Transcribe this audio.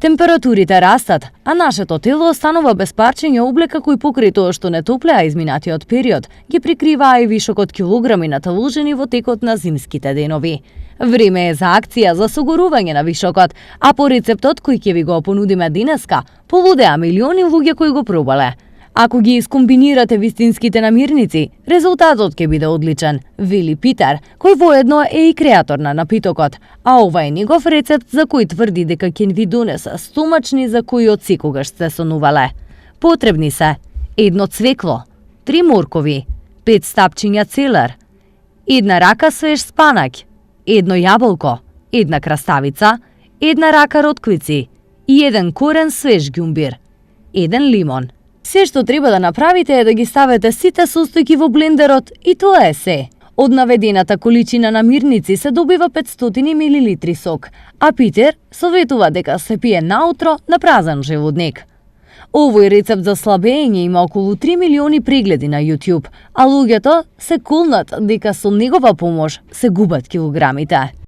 Температурите растат, а нашето тело останува без парчење облека кои покрај тоа што не топлеа изминатиот период, ги прикриваа и вишокот килограми наталожени во текот на зимските денови. Време е за акција за согорување на вишокот, а по рецептот кој ќе ви го понудиме денеска, полудеа милиони луѓе кои го пробале. Ако ги искомбинирате вистинските намирници, резултатот ќе биде одличен, вели Питер, кој воедно е и креатор на напитокот, а ова е негов рецепт за кој тврди дека ќе ви донесе стомачни за кои од секогаш сте сонувале. Потребни се: 1 цвекло, 3 моркови, 5 стапчиња целер, 1 рака свеж спанаќ, 1 јаболко, 1 краставица, 1 рака ротквици и 1 корен свеж ѓумбир, 1 лимон. Се што треба да направите е да ги ставите сите состојки во блендерот и тоа е се. Од наведената количина намирници се добива 500 мл сок, а Питер советува дека се пие наутро на празен желудник. Овој рецепт за слабење има околу 3 милиони прегледи на YouTube, а луѓето се колнат дека со негова помош се губат килограмите.